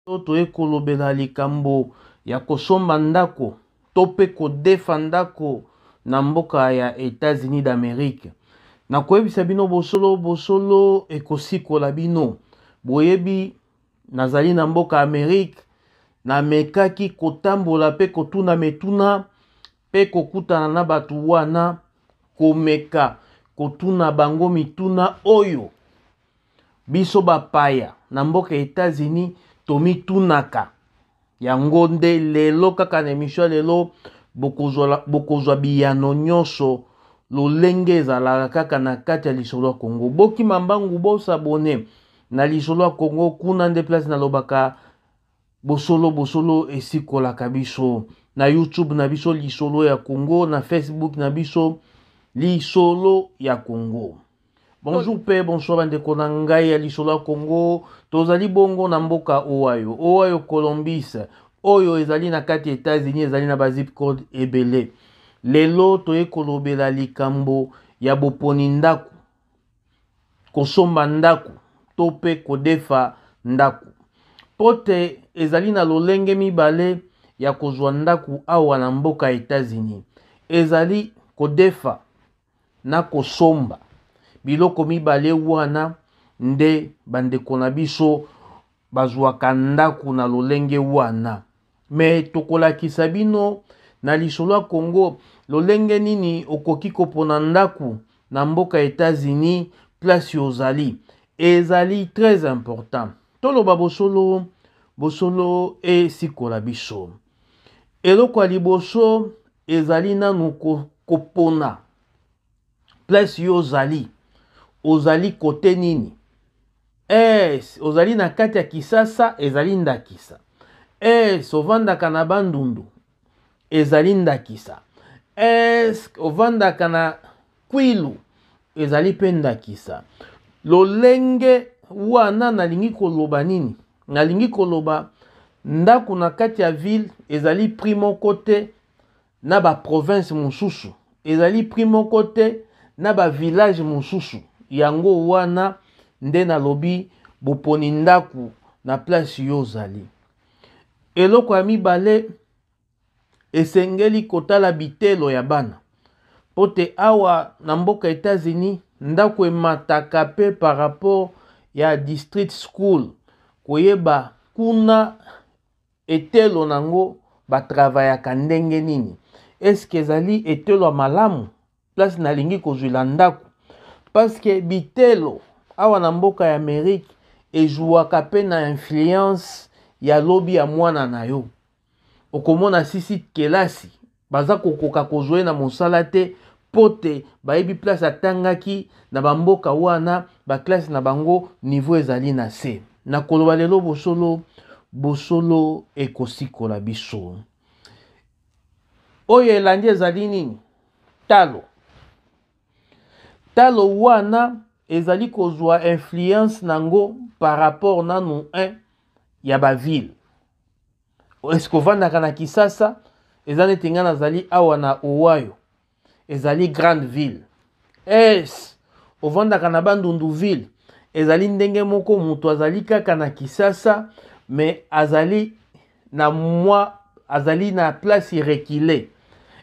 Toye kolobela likambo ya kosomba ndako to mpe kodefa ndako na mboka ya Etats-Unis d'Amerique. Nakoyebisa bino bosolo, bosolo ekosikola bino. Boyebi, nazali na mboka Amerique, namekaki kotambola mpe kotuna mituna mpe kokutana na bato wana, komeka kotuna bango mituna oyo biso bapaya na mboka Etats-Unis tomitunaka. Yango nde lelo kaka na emission ya lelo bokozwa biyano nyonso lolenge ezalaka kaka na kati ya lisolo ya Congo. Bokima mbangu, bosabone na lisolo ya Congo, kuna nde place nalobaka bosolo, bosolo esikolaka biso. Na YouTube na biso lisolo ya Congo, na Facebook na biso lisolo ya Congo. Bonjour pe bonsoir bandeko na ngai ya lisolo ya Congo. Tozali bongo na mboka Ohio, Ohio Columbus, oyo ezali na kati ya Etats-Unis, ezali na ba zip code ebele. Lelo toye kolobela likambo ya boponi ndako, kosomba ndako to pe kodefa ndako. Po te ezali na lolenge mibale ya kozwa ndako awa na mboka Etats-Unis. Ezali kodefa na kosomba. Biloko mibale wana nde bandeko na biso bazwaka ndako na lolenge wana. Me tokolakisa bino na lisolo ya Congo lolenge nini okoki kopona ndako na mboka Etats-Unis place ozali. Ezali très important. Toloba bosolo, bosolo esikola biso. Eloko ya liboso ezali nanu kopona place yo ozali. Ozali kote nini? Es, ozali na kati ya Kisasa, ezali ndakisa. Es, ovandaka na Bandundu, ezali ndakisa. Es, ovandaka na Kwilu, ezali pe ndakisa. Lolenge wana nalingi koloba nini? Nalingi koloba ndako na kati ya ville ezali prix moko te na ba province mosusu, ezali prix moko te na ba village mosusu. Yango wana nde nalobi boponi ndako na place yo ozali. Eloko ya mibale, esengeli kotala bitelo ya bana, po te awa na mboka Etats-Unis ndako emataka pe par rapport ya district school, koyeba kuna etelo nango batravayaka ndenge nini, eske ezali etelo ya malamu place nalingi kozwila ndako, parce que bitelo awa na mboka ya Amerique ezwaka pe na influence ya lobi ya mwana na yo. Okomona sisi kelasi baza kokoka kozwa ye na mosala te po te bayebi place atangaki na bamboka wana, ba classe na bango niveau ezali na se. Na koloba lelo bosolo, bosolo ekosikola biso. Oyo elandi ezali nini? Talo. Talo wana ezali kozwa influence nango par rapport nanu 1 ya ba ville. Est-ce que ovandaka na Kisasa? Eza neti nga nazali awa na Ohio, ezali grande ville. Est-ce ovandaka na Bandundu ville? Ezali ndenge moko, moto azali kaka na Kisasa mais azali na mwa, azali na place reculée.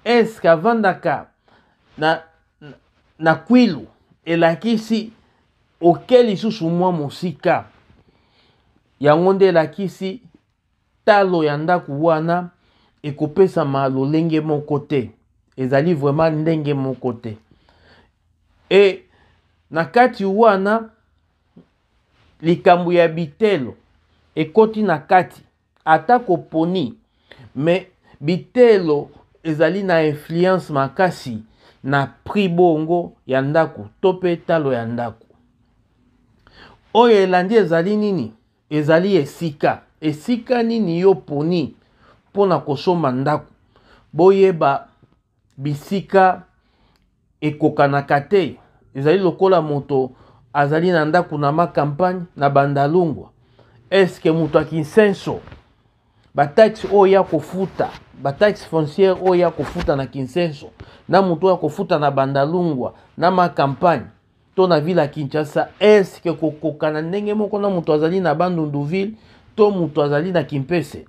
Est-ce que avandaka na Kwilu? Elakisi oke lisusu mwa mosika. Yango nde elakisi talo ya ndako wana ekopesama lolenge moko te, ezali vraiment ndenge moko te. E na kati wana likambo ya bitelo ekoti na kati, ata koponi mais bitelo ezali na influence makasi na prix bongo ya ndako to pe talo ya ndako. Oyo elandi ezali nini? Ezali esika. Esika nini yo poni mpona kosomba ndako? Boyeba bisika ekokanaka te. Ezali lokola moto azali na ndako na ma campagne na Bandalungwa. Est-ce que moto ya Kinsenso, ba taxe oyo ya kofuta, ba taxe foncière oyo ya kofuta na Kinsenso, na moto ya kofuta na Bandalungwa na ma campagne to na ville ya Kinshasa, est-ce que kokokana ndenge moko na moto azali na Bandundu ville to moto azali na Kimpese,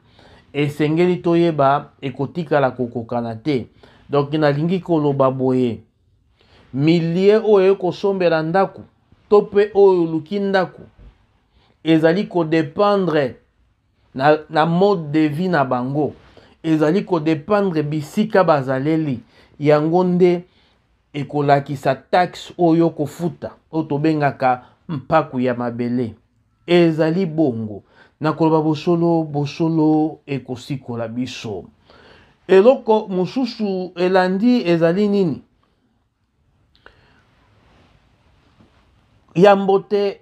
esengeli toyeba ekotikala kokokana te. Donc nalingi koloba boye, milieu oyo ekosombela ndako to mpe oyo oluki ndako ezali kodependre na mode de vie na bango, ezali kodependre bisika bazaleli, yango nde ekolakisa taxe oyo kofuta, oyo tobengaka mpaku ya mabele. Ezali bongo na koloba bosolo, bosolo ekosikola biso. Eloko mosusu elandi ezali nini? Yambo te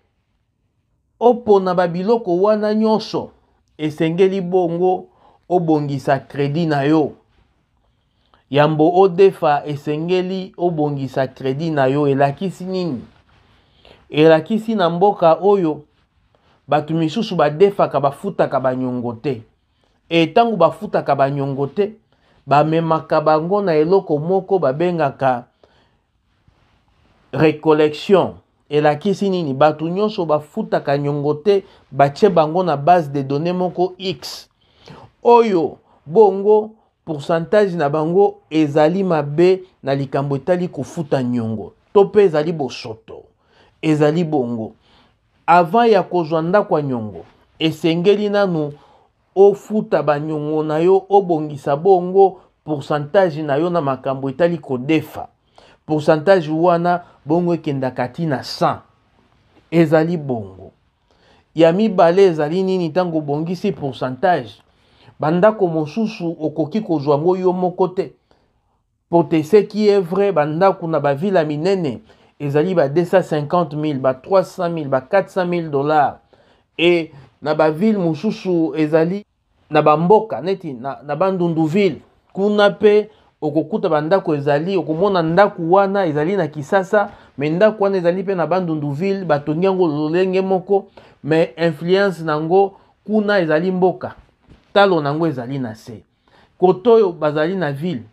opona ba biloko wana nyonso, esengeli bongo obongisa credit na yo. Yambo odefa, esengeli obongisa credit na yo. Elakisi nini? Elakisi na mboka oyo bato misusu badefaka, bafutaka banyongo te. E ntango bafutaka banyongo te, bamemaka bango na eloko moko babengaka recollection. Elakisi nini? Bato nyonso bafutaka nyongo te, batie bango na base de données moko X oyo bongo pourcentage na bango ezali mabe na likambo etali kofuta nyongo to mpe ezali bosoto. Ezali bongo, avant ya kozwa ndako ya nyongo, esengeli nanu ofuta banyongo na yo, obongisa bongo pourcentage na yo na makambo etali kodefa. Pourcentage wana bongo ekendaka ti na 100. Ezali bongo. Ya mibale ezali nini? Ntango obongisi pourcentage, bandako mosusu okoki kozwa yango yo moko te. Po te ce qui est vrai, bandako na bavile ya minene ezali ba 250 000, ba 300 000, ba 400 000 dollars. E na bavile mosusu ezali na bamboka neti na Bandundu-ville, kuna mpe okokuta bandako ezali, okomona ndako wana ezali na Kisasa, me ndako wana ezali mpe na Bandundu-ville, batongi yango lolenge moko, me influence nango kuna ezali mboka, talo nango ezali na se. Koto oyo bazali na ville,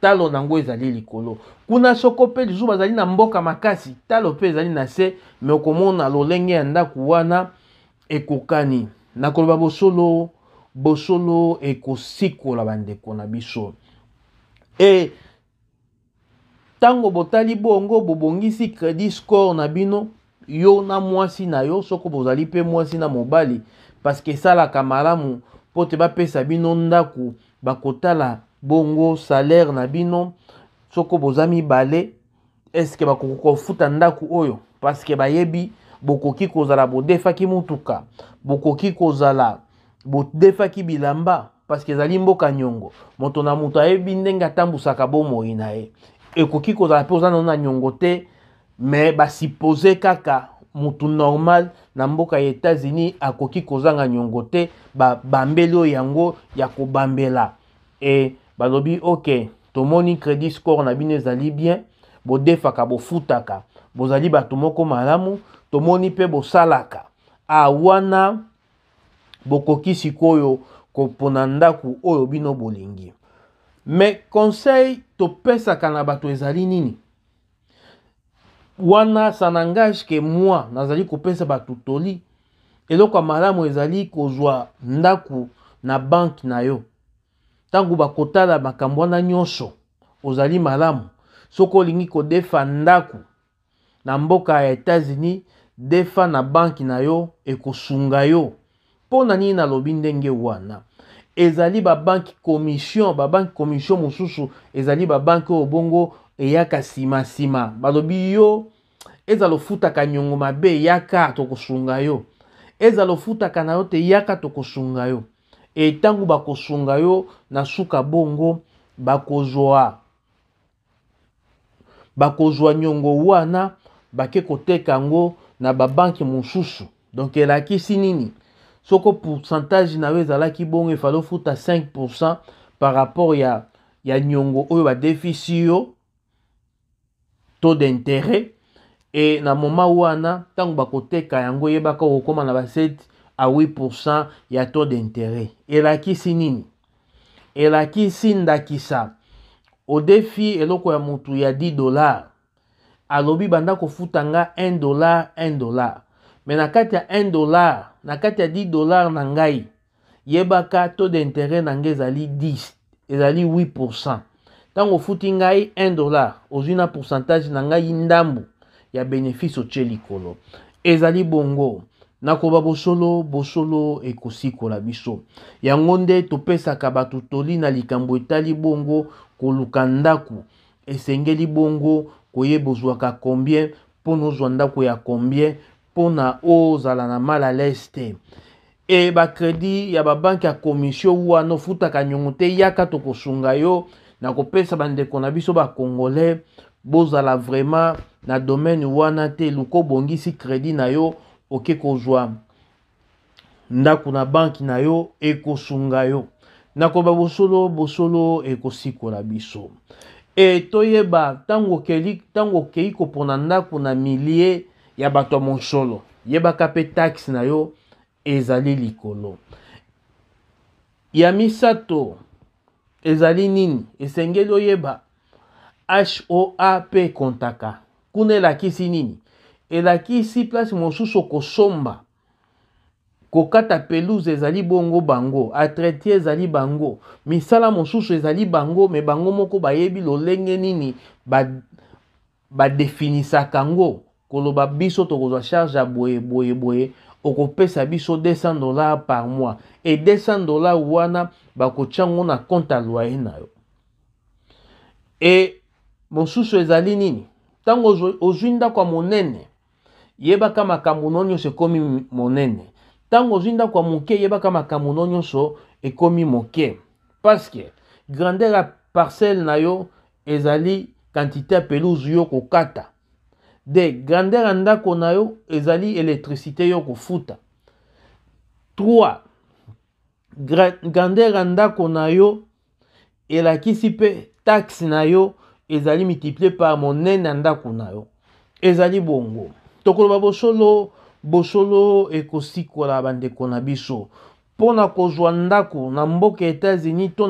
talo nango ezali likolo. Kuna soko mpe lisusu bazali na mboka makasi, talo mpe ezali na se, me okomona lolenge ya ndako wana ekokani. Na koloba bosolo, bosolo ekosikola bandeko na biso. E ntango botali bongo, bobongisi credit score na bino, yo na mwasi na yo, soko bozali mpe mwasi na mobali, parce que esalaka malamu po te bapesa bino ndako, bakotala bongo salaire na bino. Soko boza mibale, eske bakoki kofuta ndako oyo? Parce que bayebi bokoki kozala bodefaki mutuka, bokoki kozala bodefaki bilamba, parce que ezali mboka nyongo, moto na moto ayebi ndenge atambusaka bomoi na ye. Ekoki kozala mpe oza nano na nyongo te, me basupose kaka mutu normal na mboka ya États-Unis akoki kozanga nyongo te. Babambeli oyo yango ya kobambela, e balobi ok, tomoni credit score na bino ezali bien, bodefaka, bofutaka, bozali bato moko malamu, tomoni mpe bosalaka a wana, bokoki sikoyo kopona ndako oyo bino bolingi. Mais conseil topesaka na bato ezali nini? Wana ça n'engage que moi, nazali kopesa bato toli. Eloko ya malamu ezali kozwa ndako na banke na yo. Ntango bakotala makambo wana nyonso, ozali malamu. Soki olingi kodefa ndako na mboka ya États-Unis, defa na banke na yo, ekosunga yo. Mpo na nini nalobi ndenge wana? Ezali babanke commission, babanke commission mosusu ezali babanke oyo bongo eyaka nsima nsima, balobi yo ezala ofutaka nyongo mabe, yaka tokosunga yo, ezala ofutaka na yo te, yaka tokosunga yo. E ntango bakosunga yo na suka bongo, bakozwa nyongo wana, bake koteka yango na babanke mosusu. Donc elakisi nini? Soko pourcentage na yo ezalaki bongo efale ofuta 5% par rapport ya nyongo oyo badefisi yo, taux d'intérêt, e na moment wana ntango bakoteka yango, eyebaka okokóma na ba 7 à 8% ya taux d'intérêt. Elakisi nini? Elakisi ndakisa odefi eloko ya motu ya 10 dollar, alobi banda kofuta nga 1 dollar, 1 dollar, me na kati ya 1 dollar. Na kati ya 10 dollars na ngai, yebaka taux d'intérêt na ngai ezali 10, ezali 8%. Ntango ofuti ngai 1 dollar, ozwi na pourcentage na ngai ndambu ya bénéfice otie likolo. Ezali bongo. Nakoba bosolo, bosolo ekosikola biso. Yango nde topesaka bato toli na likambo etali bongo koluka ndako. Esengeli bongo koyeba ozwaka combien mpo na ozwa ndako ya combien mpo na ozala na mal à l'aise te. E ba crédit ya ba banque ya commission wana ofutaka nyongo te, yaka tokosunga yo na kopesa bandeko na biso ba congolais bozala vraiment na domaine wana te. Luka obongisi crédit na yo, oke kozwa ndako na banque na yo, ekosunga yo. Nakoba bosolo, bosolo ekosikola biso. E toyeba ntango okei kopona ndako na milieu ya bato ya mosolo, yebaka mpe taxe na yo ezali likolo. Ya misato ezali nini? Esengeli oyeba HOA mpe ekontaka kuna. Elakisi nini? Elakisi place mosusu okosomba, kokata pelouse ezali bongo bango, entretien ezali bango, misala mosusu ezali bango, me bango moko bayebi lolenge nini badefinisaka yango. Koloba biso tokozwa charge ya boye boye boye, okopesa biso 200 $ par mois, e 200 $ wana bakotia yango na compte ya loyer na yo. E mosusu ezali nini? Ntango ozwi ndako ya monene, yebaka makambo no nyonso ekomi monene. Ntango ozwi ndako ya moke, yebaka makambo no nyonso ekomi moke, parce que grandeur ya parcelle na yo ezali quantité ya pelouse yo kokata de grandeur ya ndako na yo ezali électricité yo kofuta. 3, grandeur ya ndako na yo elakisi mpe taxe na yo ezali multiplié par monene ya ndako na yo. Ezali bongo. Tokoloba bosolo, bosolo ekosikola bandeko na biso. Mpona kozwa ndako na mboka États-Unis to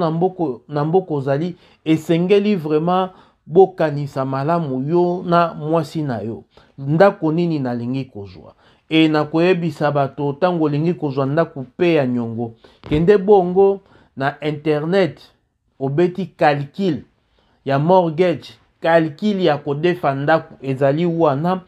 na mboka ozali, esengeli vraiment bokanisa malamu, yo na mwasi na yo, ndako nini nalingi kozwa. E nakoyebisa bato, ntango olingi kozwa ndako mpe ya nyongo, kende bongo na internet, obeti calcul ya mortgage, calcul ya kodefa ndako ezali wana.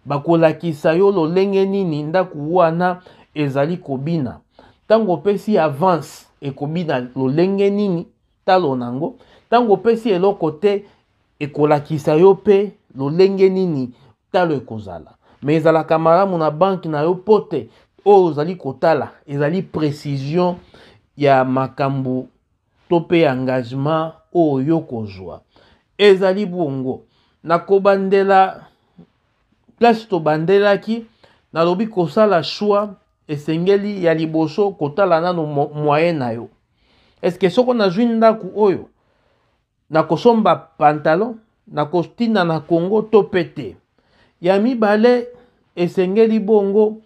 Bakolakisa yo lolenge nini ndako wana ezali kobina. Ntango opesi avance, ekobina lolenge nini talo nango. Ntango opesi eloko te, ekolakisa yo mpe lolenge nini talo ekozala. Me ezalaka malamu na banque na yo mpo te oyo ozali kotala ezali précision ya makambo to mpe engagement oyo yo kozwa. Ezali bongo. Nakobandela place tobandelaki. Nalobi kosala choix, esengeli ya liboso kotala nano moyen na yo. Est-ce soko nazwi ndako oyo, nakosomba pantalon, nakotinda na Congo to mpe te? Ya mibale, esengeli bongo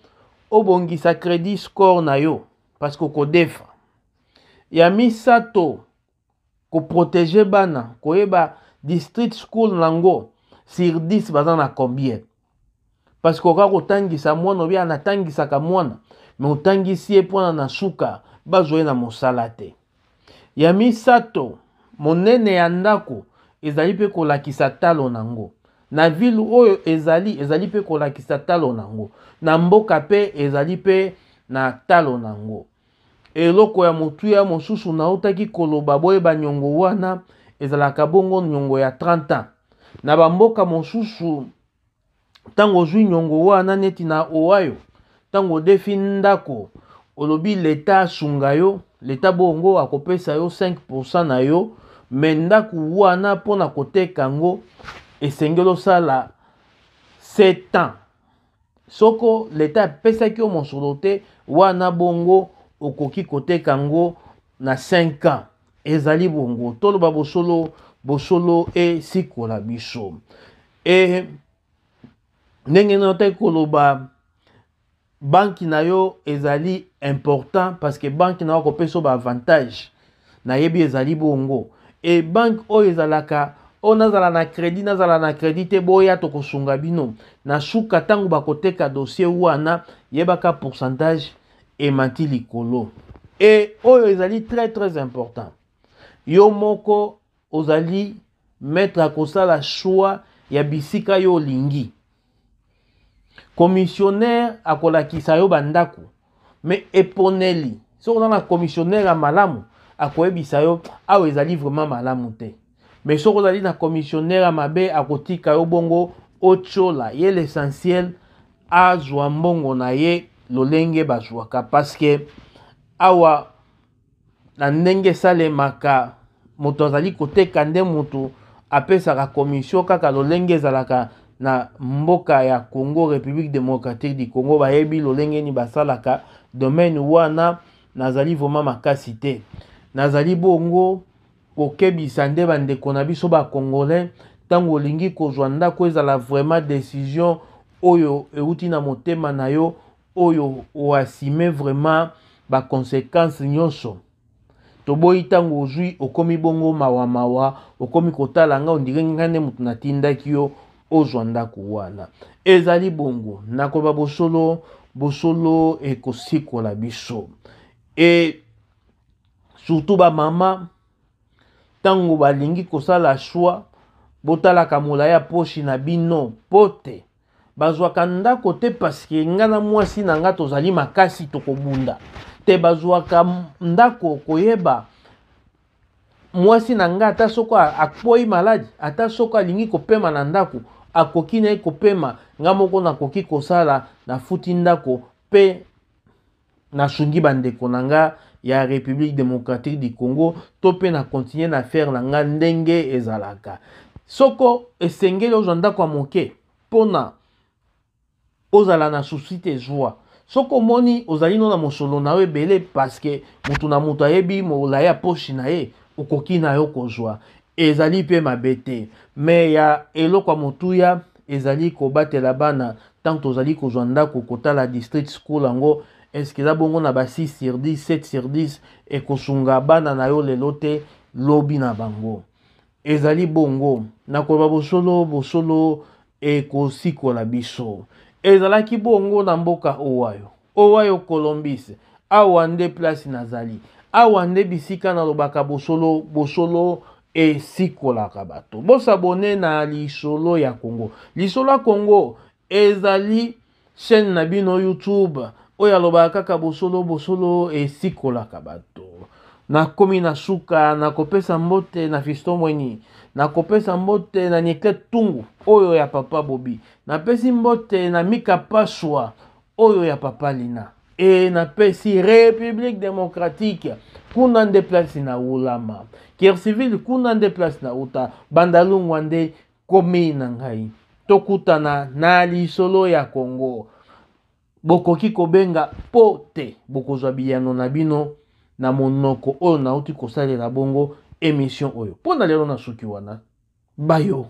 obongisa crédit score na yo, parce que okodefa. Ya misato, koprotéger bana, koyeba district school nango sur 10 baza na combien, parce que okoka kotangisa mwana, obi anatangisaka mwana, me otangisi ye mpona na suka bazwa ye na mosala te. Ya misato, monene ya ndako ezali mpe kolakisa talo nango na ville oyo ezali, ezali mpe kolakisa talo nango na mboka, mpe ezali mpe na talo nango. Eloko ya motuya mosusu nautaki koloba, boyeba nyongo wana ezalaka bongo nyongo ya 30 ans. Na bamboka mosusu, ntango ozwi nyongo wana, neti na Ohio, ntango odefi ndako, olobi leta asunga yo, leta bongo akopesa yo 5% na yo. Me ndako wana, mpona koteka yango, esengeli osala 7 ans. Soko leta apesaki yo mosolo te wana, bongo okoki koteka yango na 5 ans. Ezali bongo. Toloba bosolo, bosolo esikola biso. E ndenge naotaki koloba, banque na yo ezali important, parce que banque na yo akopesa yo baavantage. Nayebi ezali bongo. E banque oyo ezalaka oyo, nazala na crédit, nazala na crédit te, boya tokosunga bino. Na suka, ntango bakoteka dossier wana, yebaka pourcentage. emati likolo. E oyo ezali très très important, yo moko ozali maître ya kosala choix ya bisika yo olingi. Commissionnaire akolakisa yo bandako, mais eponeli soki oza na commissionnaire ya malamu, akoyebisa yo awa ezali vraiment malamu te. Mais soki ozali na commissionnaire ya mabe, akotika yo bongo otiola ye. L'essentiel azwa mbongo na ye lolenge bazwaka, parce que awa na ndenge esalemaka, moto azali koteka nde moto apesaka commission, kaka lolenge ezalaka na mboka ya Congo, République démocratique du Congo. Bayebi lolenge nini basalaka domaine wana. Nazali vraiment makasi te, nazali bongo kokebisa nde bandeko na biso bacongolais: ntango olingi kozwa ndako, ezala vraiment décision oyo euti na motema na yo, oyo oassume vraiment baconséquence nyonso. Toboyi ntango ozwi, okomi bongo mawamawa, okomi kotala nga, on dirait ngai nde moto natindaki yo ozwa ndako wana. Ezali bongo nakoba bosolo, bosolo ekosikola biso. E surtout bamama, ntango balingi kosala choix, botalaka molai ya poche na bino, po te bazwaka ndako te parce que nga na mwasi na nga tozali makasi, tokobunda te. Bazwaka ndako koyeba mwasi na nga, ata soko akwei maladi, ata soko alingi kopema na ndako, akoki na ye kopema, nga moko nakoki kosala, nafuti ndako mpe nasungi bandeko na nga ya République démocratique du Congo, to mpe na continue na affaire na nga ndenge ezalaka. Soko esengeli ozwa ndako ya moke mpona ozala na souci te, zwa. Soki omoni ozali no na mosolo na yo ebele, parce que moto na moto ayebi molai ya poche na ye, okoki na yo kozwa, ezali mpe mabe te. Mais ya eloko ya motuya ezali kobatela bana. Ntango tozali kozwa ndako, kotala district school yango, est-ce eza bongo na ba 6 sur 10, 7 sur 10? Ekosunga bana na yo lelo te, lobi na bango. Ezali bongo nakoloba bosolo, bosolo ekosikola biso. Ezalaki bongo na mboka Ohio, Ohio Columbus. Awa nde place nazali, awa nde bisika nalobaka bosolo, bosolo esikolaka bato. Bos'abonner na Lisolo ya Congo. Lisolo ya Congo ezali chaîne na bino YouTube oyo alobaka kaka bosolo, bosolo esikolaka bato. Nakomi na suka. Nakopesa mbote na Fiston Mweni, nakopesa mbote na Niklet Tungu oyo ya papa Bobi, napesi mbote na Mika Paswa oyo ya papa Lina, e napesi République démocratique, kuna nde place na wulama Kircivile, kuna nde place na uta Bandalungwa, nde komi na ngai. Tokutana na Lisolo ya Congo. Bokoki kobenga mpo te bokozwa biyano na bino na monoko oyo nauti kosalela bongo émission oyo mpo na lelo. Na suki wana, bayo.